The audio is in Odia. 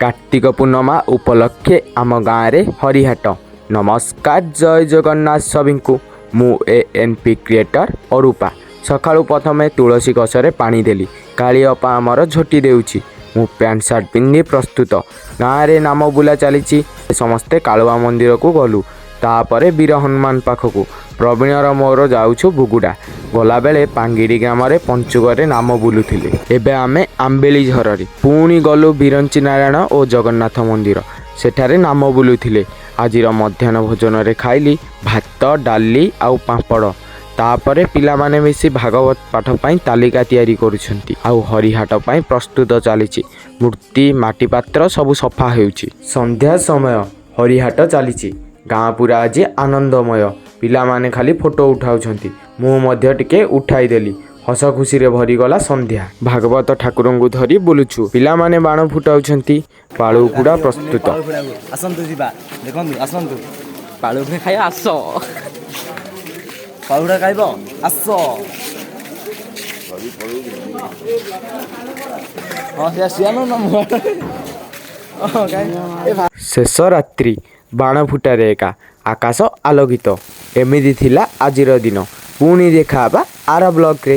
କାର୍ତ୍ତିକ ପୂର୍ଣ୍ଣମା ଉପଲକ୍ଷେ ଆମ ଗାଁରେ ହରିହାଟ। ନମସ୍କାର, ଜୟ ଜଗନ୍ନାଥ ସଭିଙ୍କୁ। ମୁଁ ଏଏନପି କ୍ରିଏଟର ଅରୁପା। ସକାଳୁ ପ୍ରଥମେ ତୁଳସୀ ଗଛରେ ପାଣି ଦେଲି। କାଳି ଅପା ଆମର ଝୋଟି ଦେଉଛି। ମୁଁ ପ୍ୟାଣ୍ଟ ସାର୍ଟ ପିନ୍ଧି ପ୍ରସ୍ତୁତ। ଗାଁରେ ନାମ ବୁଲା ଚାଲିଛି। ସମସ୍ତେ କାଳୁଆ ମନ୍ଦିରକୁ ଗଲୁ, ତାପରେ ବୀର ହନୁମାନ ପାଖକୁ। ପ୍ରବୀଣର ମୋର ଯାଉଛୁ ବୁଗୁଡ଼ା। ଗଲାବେଳେ ପାଙ୍ଗିଡ଼ି ଗ୍ରାମରେ ପଞ୍ଚୁକରେ ନାମ ବୁଲୁଥିଲେ। ଏବେ ଆମେ ଆମ୍ବେଳି ଝରରେ। ପୁଣି ଗଲୁ ବିରଞ୍ଚି ନାରାୟଣ ଓ ଜଗନ୍ନାଥ ମନ୍ଦିର। ସେଠାରେ ନାମ ବୁଲୁଥିଲେ। ଆଜିର ମଧ୍ୟାହ୍ନ ଭୋଜନରେ ଖାଇଲି ଭାତ, ଡାଲି ଆଉ ପାମ୍ପଡ଼। ତାପରେ ପିଲାମାନେ ମିଶି ଭାଗବତ ପାଠ ପାଇଁ ତାଲିକା ତିଆରି କରୁଛନ୍ତି ଆଉ ହରିହାଟ ପାଇଁ ପ୍ରସ୍ତୁତ ଚାଲିଛି। ମୂର୍ତ୍ତି, ମାଟି ପାତ୍ର ସବୁ ସଫା ହେଉଛି। ସନ୍ଧ୍ୟା ସମୟ, ହରିହାଟ ଚାଲିଛି। ଗାଁ ପୁରା ଆଜି ଆନନ୍ଦମୟ। ପିଲାମାନେ ଖାଲି ଫଟୋ ଉଠାଉଛନ୍ତି। ମୁଁ ମଧ୍ୟ ଟିକେ ଉଠାଇଦେଲି। ହସ ଖୁସିରେ ଭରିଗଲା ସନ୍ଧ୍ୟା। ଭାଗବତ ଠାକୁରଙ୍କୁ ଧରି ବୁଲୁଛୁ। ପିଲାମାନେ ବାଣ ଫୁଟାଉଛନ୍ତି। ପାଳୁକୁଡ଼ା ପ୍ରସ୍ତୁତ। ଆସନ୍ତୁ ଯିବା, ଦେଖନ୍ତୁ, ଆସନ୍ତୁ। ପାଳୁକୁଡ଼ା ଖାଇବା ଆସ। ପାଉଡ଼ା ଖାଇବ, ଆସ। ହଁ, ସେ ଆସିବା ନା ମୁଁ। ଶେଷ ରାତ୍ରି ବାଣ ଫୁଟାରେ ଏକା ଆକାଶ ଆଲୋକିତ। ଏମିତି ଥିଲା ଆଜିର ଦିନ। ପୁଣି ଦେଖା ହେବା ଆର ବ୍ଲଗ୍ରେ।